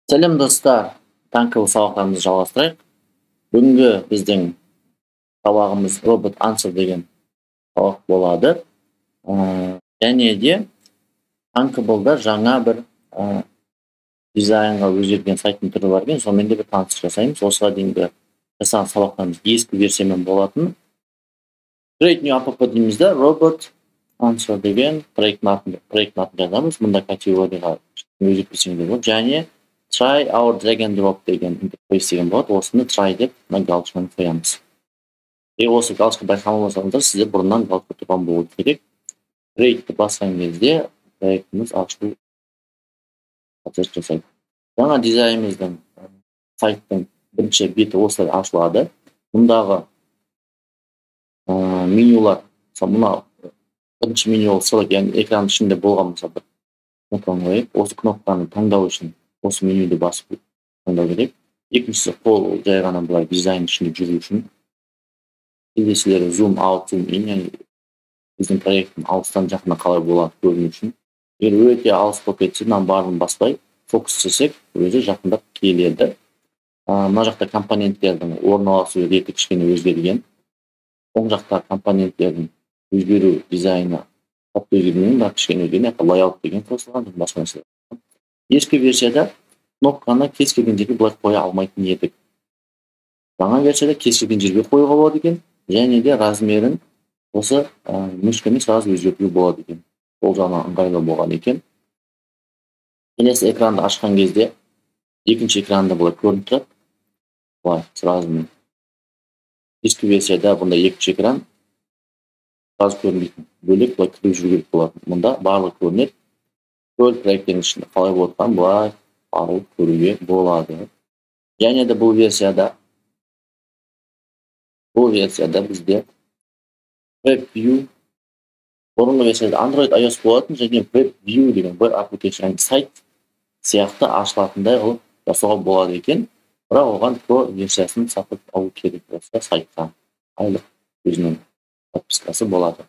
Сәлем, достар! Thunkable сабақтарымызды жалғастырайық. Бүгінгі біздің сабағымыз Robot Answer деген сабақ болады. Және де Thunkable'да жаңа бір дизайнға өзгерген сайттың түрі бар екен, сонымен де бір таныстық жасаймыз. Осыға дейінгі жасаған сабақтарымыз ескі версиямен болатын. Create new app дейміз да, Robot Answer деген проекттің атын жазамыз. Мұнда категорияға өзгертпесеңіз де болады. Және try our drag and drop деген интерфейс деген болады. Осыны try деп мына галочканы қоямыз. И осы галочка байқамай болсаңыздар, сізде бұрыннан галочка тұрған болу керек. Create'ті басқан кезде проектіміз ашылу процесс жасайды. Жаңа дизайнымыздың, сайттың бірінші беті осылай ашылады. Мұндағы менюлар, мысалы, мына бірінші меню ол select, яғни экранның ішінде болған, мысалы, бір кнопканы қояйық. Осы кнопканы таңдау үшін осы менюді басып таңдау керек. Екіншісі қол, ол жай ғана былай дизайн ішінде жүру үшін. Келесілері zoom out, zoom in, яғни біздің проекттің алыстан жақында қалай болады көріну үшін. Егер өте алыс болып кетсе, мынаның барлығын баспай фокус істесек, өзі жақындап келеді. Мына жақта компоненттердің орналасу реті кішкене өзгерген. Оң жақта компоненттердің өзгеру дизайны қатты өзгермеген, бірақ кішкене өзгерген. Layout деген қосылған, басқа нәрселер. Ескі версияда кнопканы кез келген жерге былай қоя алмайтын едік. Жаңа версияда кез келген жерге қоюға болады екен, және де размерін осы мышкамен сразу өзгертуге болады екен. Ол жағынан ыңғайлы болған екен. Келесі экранды ашқан кезде екінші экранда былай көрініп тұрады. Былай сразу. Ескі версияда бұндай екінші экран сразу көрінбейтін. Бөлек былай кіріп жүру керек болатын. Мұнда барлығы көрінеді. Көл проекттердің ішінде қалай болып жатқанын былай алып көруге болады. Және де бұл версияда бізде WebView, бұрынғы версияда Android, iOS болатын және WebView деген web application, яғни сайт сияқты ашылатындай қылып жасауға болады екен. Бірақ оған Pro версиясын сатып алу керек болса, сайтқа айлық өзінің подпискасы болады.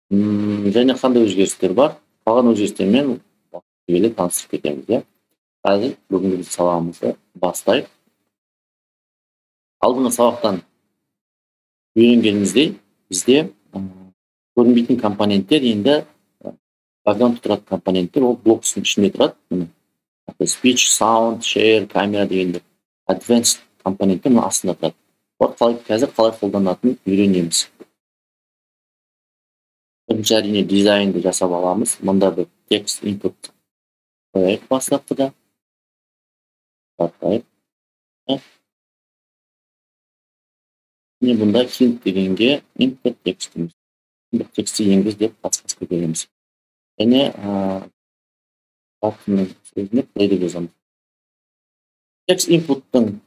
Және қандай өзгерістер бар? Қалған өзгерістермен келе таныстырып кетеміз, иә. Қазір бүгінгі біз сабағымызды бастайық. Алдыңғы сабақтан үйренгеніміздей, бізде көрінбейтін компоненттер, енді бэкграунд тұратын компоненттер, ол блоктың ішінде тұрады. Міне, speech, sound, share, камера дегендер advanced компоненттер мына астында тұрады. Олар қалай, қазір қалай қолданатынын үйренеміз. Бірінші, әрине, дизайнды жасап аламыз. Мұнда бір text input қояйық бастапқыда. Тартайық. Міне, бұнда hint дегенге input text дейміз. Input текстті енгіз деп подсказка береміз. Және buttonның сөзіне play деп жазамыз. Text input'тың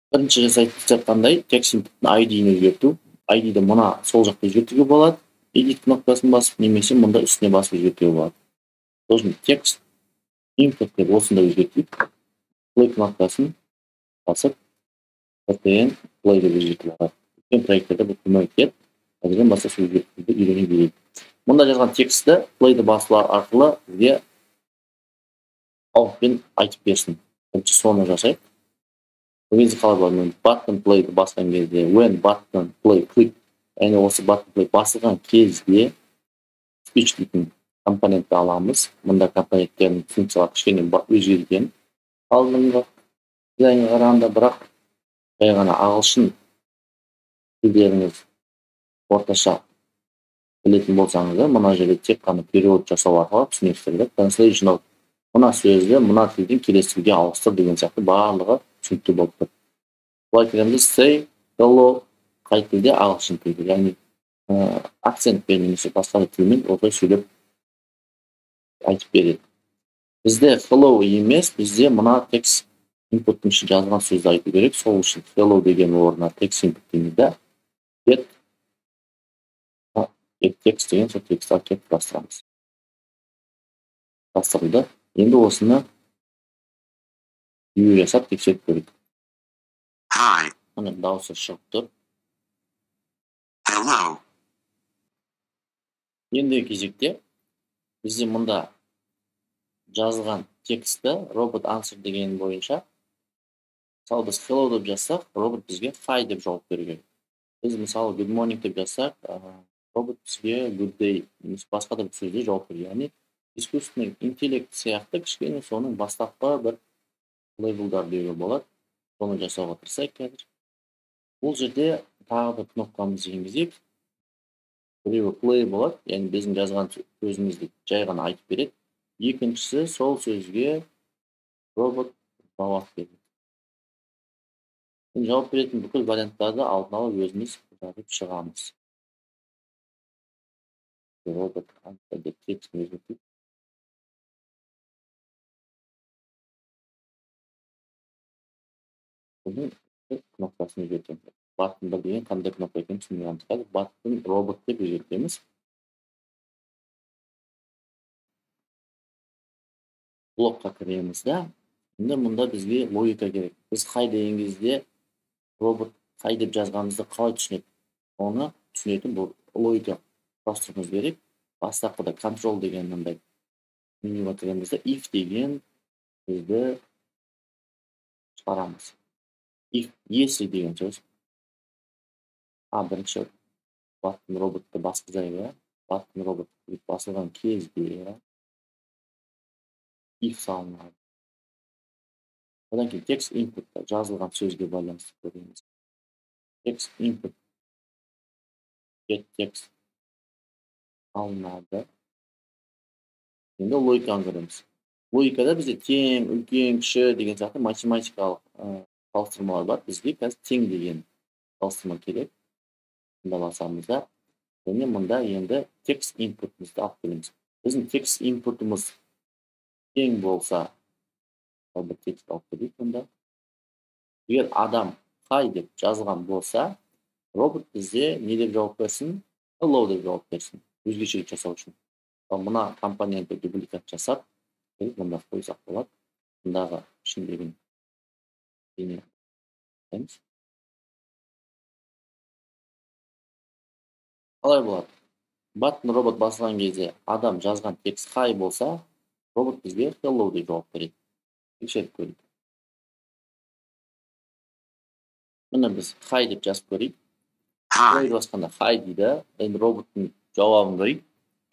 бірінші жасайтын істеп қандай? Text input'тың ID-ін өзгерту. ID-ді мына сол жақта өзгертуге болады. Edit кнопкасын басып, немесе мұнда үстіне басып өзгертуге болады. Сол text input деп осында өзгертейік. Play кнопкасын басып, btn play деп өзгертуге болады. Үлкен проекттерде бұл көмек етеді. Қазірден бастап сол өзгертуді үйрене берейік. Мұнда жазған текстті playді басу арқылы бізге ауықпен айтып берсін. Бірінші соны жасайық. Ол кезде қалай болады? Мен button playді басқан кезде, when button play click, яғни осы button play басылған кезде speech дейтін компонентті аламыз. Мұнда компоненттердің функциялары кішкене өзгерген алдыңғы дизайнға қарағанда, бірақ жай ғана ағылшын тілдеріңіз орташа білетін болсаңыздар, мына жерде тек қана перевод жасау арқылы түсінесіздер. Translation of мына сөзді мына тілден келесі тілге ауыстыр деген сияқты барлығы түсінікті болып тұр. Былай кіреміз, say hello қай тілде? Ағылшын тілде, яғни акцентпен немесе басқа да тілмен осылай сөйлеп айтып береді. Бізде hello емес, бізде мына text input'тың ішінде жазылған сөзді айту керек. Сол үшін hello деген орнына text input дейміз да, get text деген сол текстті әкеліп құрастырамыз. Құрастырылды. Енді осыны view жасап тексеріп көрейік. Hi. Міне, дауысы шығып тұр. Hello. Ендігі кезекте бізде мұнда жазылған текстті робот answer деген бойынша, мысалы, біз hello деп жазсақ, робот бізге hi деп жауап беру керек. Біз, мысалы, good morning деп жазсақ, робот бізге good day немесе басқа да бір сөзде жауап береді. Яғни искусственный интеллект сияқты кішкене соның бастапқы бір лейблдар деуге болады. Соны жасауға тырысайық қазір. Бұл жерде тағы бір кнопкамызды енгізейік. Біреуі play болады, яғни біздің жазған сөзімізді жай ғана айтып береді. Екіншісі сол сөзге робот жауап береді. Енді жауап беретін бүкіл варианттарды алдын ала өзіміз жазып шығамыз. Робот деп текстін өзгертейік. Бұның кнопкасын өзгертеміз. Button 1 деген қандай кнопка екенін түсінбей қалдық. Қазір button робот деп өзгертеміз. Блокқа кіреміз да. Енді мұнда бізге логика керек. Біз hi деген кезде робот hi деп жазғанымызды қалай түсінеді? Оны түсінетін бұл логика құрастыруымыз керек. Бастапқыда control деген мындай менюға кіреміз да, if деген сөзді шығарамыз. If, если деген сөз. Бірінші button роботты басқызайық, иә? Button робот басылған кезде if салынады. Одан кейін text inputта жазылған сөзге байланысты көреміз. Text input get text алынады. Енді логиканы көреміз. Логикада бізде тең, үлкен, кіші деген сияқты математикалық салыстырмалар бар. Бізге қазір тең деген салыстырма керек. Мұнда басамыз да, және мұнда енді text input'ымызды алып келеміз. Біздің text input'ымыз тең болса, бір текст алып келейік мұнда. Егер адам hi деп жазылған болса, робот бізде не деп жауап берсін? Hello деп жауап берсін. Өзгешелік жасау үшін. Ал мына компонентті дубликат жасап, келіп мұнда қойсақ болады. Мұндағы ішіндегі не қоямыз. Қалай болады? Button робот басылған кезде адам жазған текст hi болса, робот бізге hello деп жауап береді. Тексеріп көрейік. Міне біз hi деп жазып көрейік. Hi. Hi басқанда hi дейді. Енді роботтың жауабын көрейік.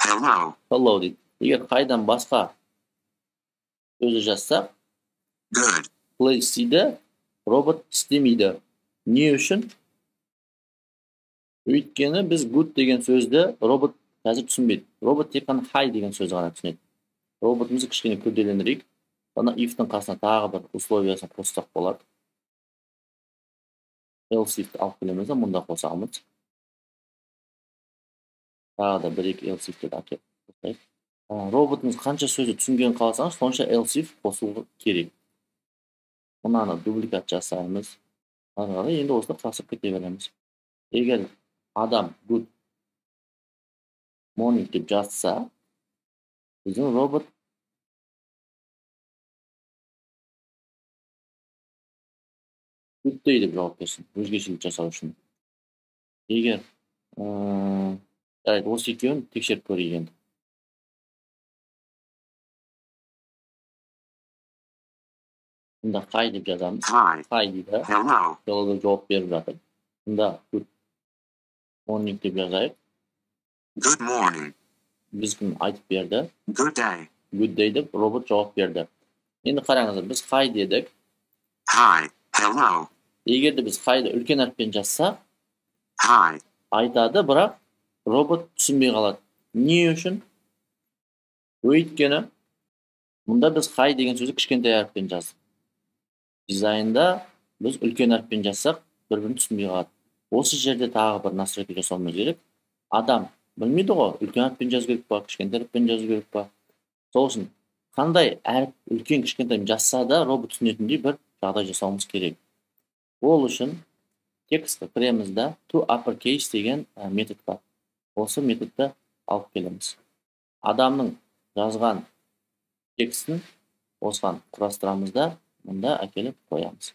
Hello. Hello дейді. Егер hi-дан басқа сөзі жазсақ, Good. Play істейді, робот істемейді. Не үшін? Өйткені біз good деген сөзді робот қазір түсінбейді. Робот тек қана hi деген сөзді ғана түсінеді. Роботымызды кішкене күрделендірейік. Ана if-тің қасына тағы бір условиясын қоссақ болады. Else if-ті алып келеміз де, мұнда қосамыз. Тағы да бір-екі else if-ті әкеліп қосайық. Роботымыз қанша сөзді түсінгенін қаласаңыз, сонша else if қосылу керек. Мынаны дубликат жасаймыз. Ары қарай енді осыны құрастырып кете береміз. Егер адам good morning деп жазса, біздің робот good day деп жауап берсін, өзгешелік жасау үшін. Егер, жарайды, осы екеуін тексеріп көрейік енді. Мұнда hi деп жазамыз. Hi. Hi дейді. Hello. Hello деп жауап беріп жатыр. Мұнда good morning деп жазайық. Good morning. Біздің айтып берді. Good day. Good day деп робот жауап берді. Енді қараңыздар, біз hi дедік. Hi. Hello. Егер де біз hi-ды үлкен әріппен жазсақ, Hi. айтады, бірақ робот түсінбей қалады. Не үшін? Өйткені мұнда біз hi деген сөзді кішкентай әріппен жаздық. Дизайнда біз үлкен әріппен жазсақ, бір-бірін түсінбей қалады. Осы жерде тағы бір настройка жасауымыз керек. Адам білмейді ғой, үлкен әріппен жазу керек па, кішкентай әріппен жазу керек па. Сол үшін қандай әріп үлкен кішкентай жазса да робот түсінетіндей бір жағдай жасауымыз керек. Ол үшін текстке кіреміз да, to uppercase деген метод бар. Осы методты алып келеміз. Адамның жазған текстін осыған құрастырамыз да, мұнда әкеліп қоямыз.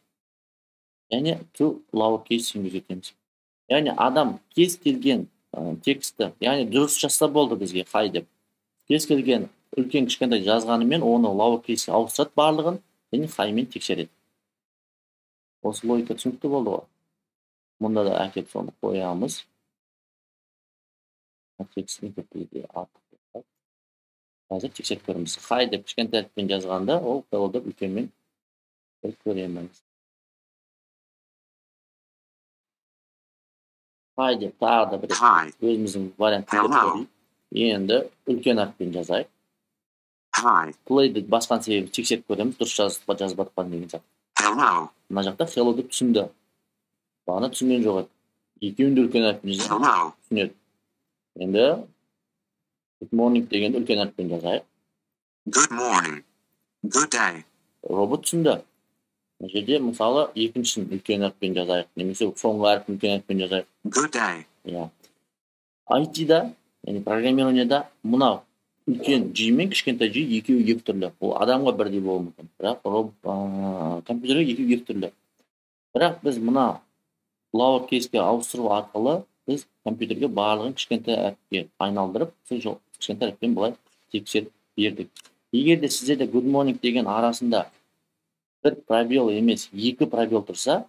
Және to lowercase енгіземіз. Яғни адам кез келген текстті, яғни дұрыс жазса болды бізге hi деп. Кез келген Үлкен кішкентай жазғанымен оны lowercase-ге ауыстырады барлығын және hi-мен тексереді. Осы логика түсінікті болды ғой. Мұнда да әкеп соны қоямыз. Қазір тексеріп көреміз. Hi деп кішкентай әріппен жазғанда ол hello деп үлкенмен көреміз. Hi деп тағы да бір өзіміздің вариантты көрейік. Енді үлкен әріппен жазайық. Hi. Play-ді басқан себебі тексеріп көреміз, дұрыс жазып па, жазбадық па деген сияқты. Hello. Мына жақта hello деп түсінді. Бағана түсінген жоқ еді. Екеуін де үлкен әріппен жазайық. Түсінеді. Енді good morning дегенді үлкен әріппен жазайық. Good morning. Good day. Робот түсінді. Мына жерде мысалы екіншісін үлкен әріппен жазайық, немесе соңғы әріпін үлкен әріппен жазайық. Good day. Иә. IT-да, яғни программированияда мынау үлкен G мен кішкентай G екеуі екі түрлі. Ол адамға бірдей болуы мүмкін. Бірақ компьютерге екеуі екі түрлі. Бірақ біз мына lowercase-ге ауыстыру арқылы біз компьютерге барлығын кішкентай әріпке айналдырып, сол кішкентай әріппен былай тексеріп бердік. Егер де сіздерде good morning деген арасында бір пробел емес, екі пробел тұрса,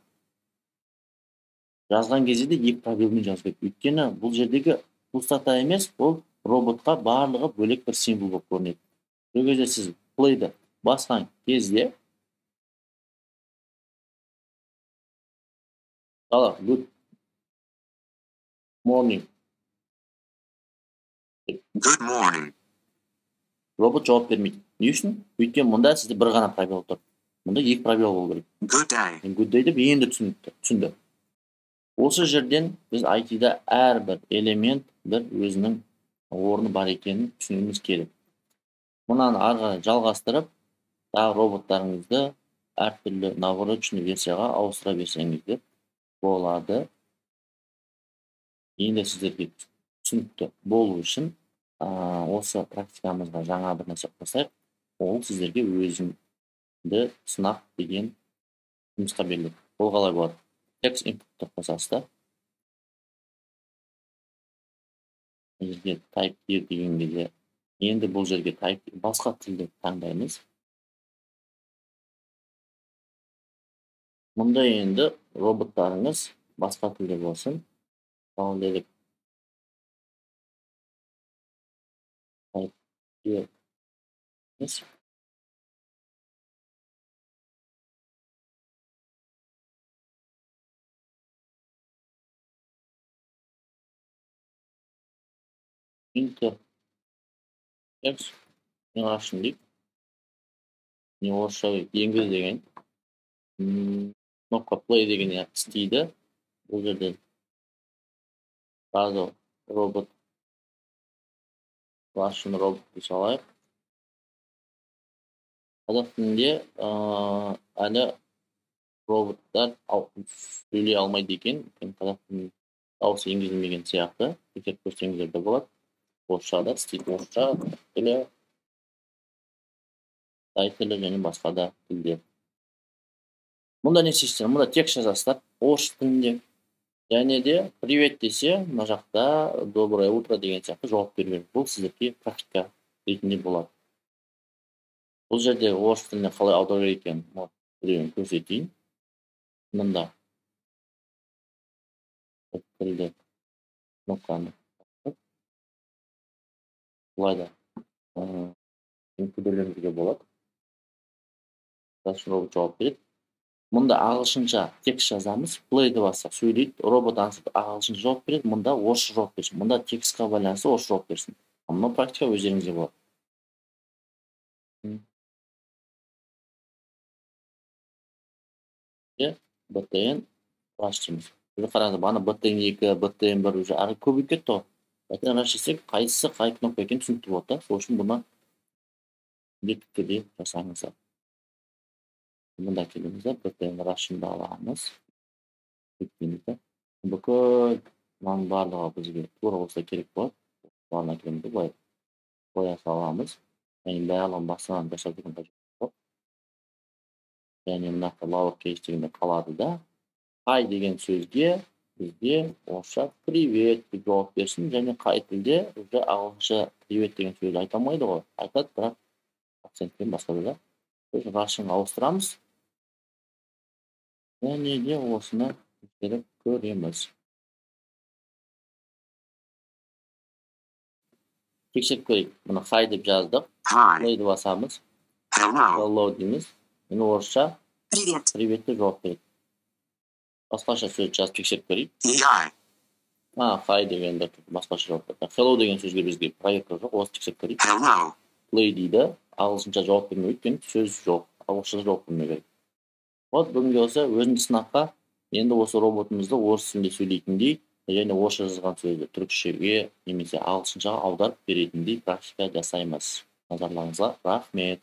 жазған кезде де екі пробелмен жазу керек. Өйткені бұл жердегі пустота емес, ол роботқа барлығы бөлек бір символ болып көрінеді. Сол кезде сіз play-ді басқан кезде мысалы good morning. Good morning. Робот жауап бермейді. Не үшін? Өйткені мұнда сізде бір ғана пробел тұр. Мұнда екі пробел болу керек. Good day. Good day деп енді түсінді. Осы жерден біз IT-да әрбір элемент бір өзінің орны бар екенін түсінуіміз керек. Мынаны ары қарай жалғастырып, тағы роботтарыңызды әртүрлі навороченный версияға ауыстыра берсеңіз де болады. Енді сіздерге түсінікті болу үшін осы практикамызға жаңа бір нәрсе қосайық. Ол сіздерге өзіңді сынақ деген жұмысқа беріледі. Ол қалай болады? Текст input-ты қосасыз да. Бұл жерге type here деген кезде енді бұл жерге type басқа тілді таңдаймыз. Мұнда енді роботтарыңыз басқа тілде болсын. Мысалы делік type here. Enter text Russian дейік. Не орысша енгіз деген. Кнопка play деген істейді. Бұл жерде сразу робот Russian робот дей салайық. Қазақ тілінде әлі роботтар сөйлей алмайды екен. Қазақ тілінде дауыс енгізілмеген сияқты. Тексеріп көрсеңіздер де болады. Орысша да істейді, орысша тілі, қытай тілі және басқа да тілдер. Мұнда не істейсіздер? Мұнда текст жазасыздар орыс тілінде. Және де привет десе, мына жақта доброе утро деген сияқты жауап беру керек. Бұл сіздерге практика ретінде болады. Бұл жерде орыс тіліне қалай аудару керек екенін біреуін көрсетейін. Мында тілді кнопканы былай да күрделендіруге болады. Робот жауап береді. Мұнда ағылшынша текст жазамыз. Play-ді бассақ сөйлейді. Робот ағылшынша жауап береді. Мұнда орысша жауап берсін. Мұнда текстқа байланысты орысша жауап берсін. Мына практика өздеріңізге болады. BTN rush дейміз. Қараңыз, бағана BTN 2, BTN 1 уже ары көбейіп кетті ғой. BTN rush десек, қайсысы қай кнопка екені түсінікті болады да. Сол үшін бұны міндетті түрде жасаңыздар. Мұнда келеміз де, BTN rush-ын да аламыз. Өткеніміз де. Бүкіл мынаның барлығы бізге тура осылай керек болады. Барлығына келеміз де, былай қоя саламыз. Яғни барлығын басынан жасап жүрген қажет жоқ. Және мына жақта lowercase дегенде қалады да. Hi деген сөзге Бізде орысша привет деп жауап берсін, және қай тілде уже ағылшынша привет деген сөзді айта алмайды ғой. Айтады, бірақ акцентпен басқада да. Біз Russian ауыстырамыз. Және де осыны тексеріп көреміз. Тексеріп көрейік. Мына hi деп жаздық. Play'ді басамыз. Hello. Hello дейміз. Енді орысша Привет. Привет деп жауап береді. Басқаша сөз жазып тексеріп көрейік. Hi. Hi дегенді басқаша жауап берді. Hello деген сөзге бізге проверка жоқ, осы тексеріп көрейік. Hello. Play дейді. Ағылшынша жауап бермеу, өйткені сөз жоқ. Ағылшынша жауап бермеу керек. Вот бүгінге осы өзімді сынаққа енді осы роботымызды орыс тілінде сөйлейтіндей және орысша жазған сөзді түрікшеге немесе ағылшыншаға аударып беретіндей практика жасаймыз. Назарларыңызға рахмет.